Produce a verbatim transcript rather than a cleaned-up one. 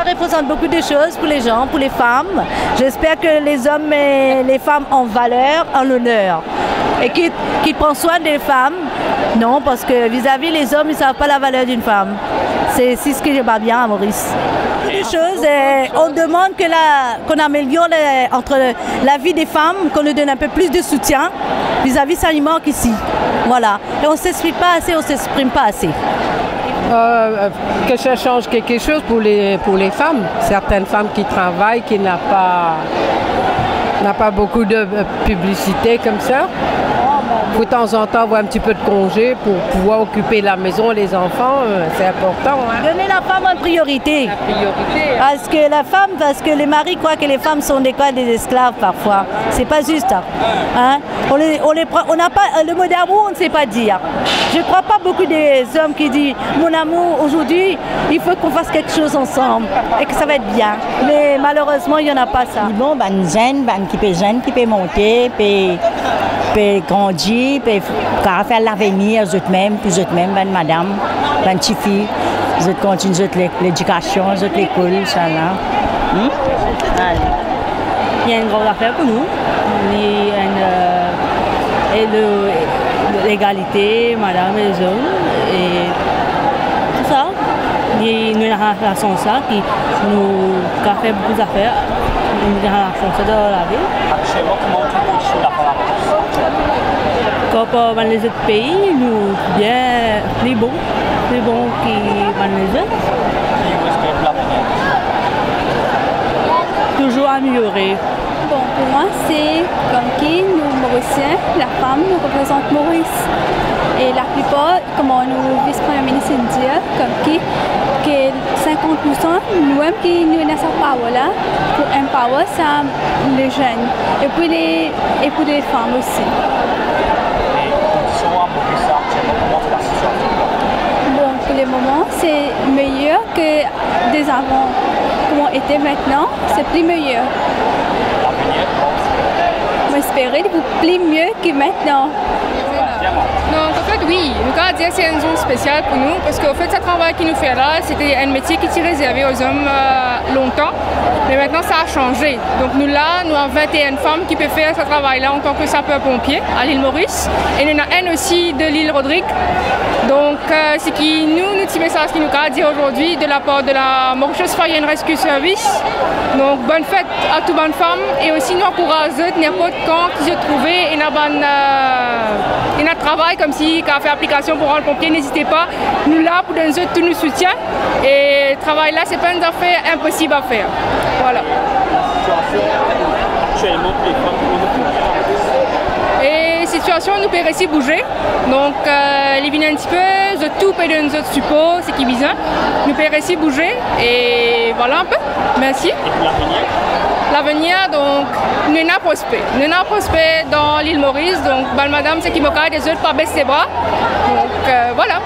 Représente beaucoup de choses pour les gens, pour les femmes. J'espère que les hommes mettent les femmes en valeur, en honneur. Et qu'ils qu'ils prennent soin des femmes. Non, parce que vis-à-vis, les hommes, ils savent pas la valeur d'une femme. C'est c'est ce que j'aime bien à Maurice. Des choses, euh, on demande que la, qu'on améliore les- entre la vie des femmes, qu'on nous donne un peu plus de soutien vis-à-vis, ça il manque ici. Voilà. Et on s'explique pas assez, on s'exprime pas assez. Euh, euh, que ça change quelque chose pour les, pour les femmes. Certaines femmes qui travaillent, qui n'a pas, n'a pas beaucoup de euh, publicité comme ça. Faut de temps en temps avoir un petit peu de congé pour pouvoir occuper la maison, les enfants, euh, c'est important, hein. Donner la femme en priorité. La priorité, hein. Parce que la femme, parce que les maris croient que les femmes sont des quoi, des esclaves parfois. C'est pas juste, hein. Hein? On les, on les prend, on n'a pas, euh, le mot d'amour, on ne sait pas dire. Je crois pas beaucoup des hommes qui disent, mon amour, aujourd'hui, il faut qu'on fasse quelque chose ensemble et que ça va être bien. Mais malheureusement, il y en a pas ça. Li bon, bann zenn, bann ki pe zenn, ki pe monte, pe, pe grandi, pe f- kapav fer lavenir zotmem, pou zotmem, bann madam, bann tifi, zot kontign zot le- ledikasion, zot lekol, sa la. Hmm? Ale. Li enn gran zafer pou nou. Li enn, euh, e le, legalite, madam e zom, e tou sa. Li, nou ena lasans sa ki nou kapav fer boukou zafer. Nou ena lasans sa dan lavi. Aktielman, kouma ou trouv pozision lafam a Moris? Konpar bann lezot pei, nou bien, pli bon, pli bon ki bann lezot. Ki ou espere pou lavenir? Touzour ameliore. Bon, pou mwa, se koumki nou Morisien, lafam, nou reprezant Moris. E laplipar, kouma nou vis premie minis inn dir, koumki ke sinkant poursan nou mem ki nou ena sa power la, pou empower sa lezenn, e pou le, e pou lefam osi. E kondision a Moris aktielman, kouma se lasitiasion? Bon, pou lemoman, se meyer ke dezavan. Kouma ete, mintnan se pli meyer. Lavenir? Mo espere li pou pli mie ki mintnan. Donc, en fait, oui, nou kapav dir se enn zour spesial pou nou, parski, an fet, sa travay ki nou fer la, se te enn metie ki ti rezerve o zom, euh, lontan, me mintnan, sa a sanze. Donk, nou la, nou ena vinte et un fam ki pe fer sa travay la antan ke saper ponpie a Lil Moris, e nou ena enn osi de Lil Rodrig. Donk, euh, seki nou, nou ti mesaz ki nou kapav dir azordi de lapar de la Mauritius Fire and Rescue Service. Donk, bonn fet a tou bann fam, e osi nou ankouraz zot ninport kan ki zot trouve ena bann, euh, ena travay koumsi kapav fer aplikasion pou rann ponpie, nezite pa, nou la pou donn zot tou nou soutien. E travay la, se pa enn zafer inposib a fer. Vwala. Sitiasion aktielman pou lefam, kouma zot trouve? E sitiasion, nou pe resi bouze. Donk, euh, li vinn enn tipe, zot tou pe donn zot sipor, seki bizin. Nou pe resi bouze, e vwala enpe. Mersi. E pou lavenir? Lavenir, donk, nou ena prospe. Nou ena prospe dan Lil Moris, donk, bann madam, seki mo kapav dir zot, pa bes lebra. Donk, euh, vwala.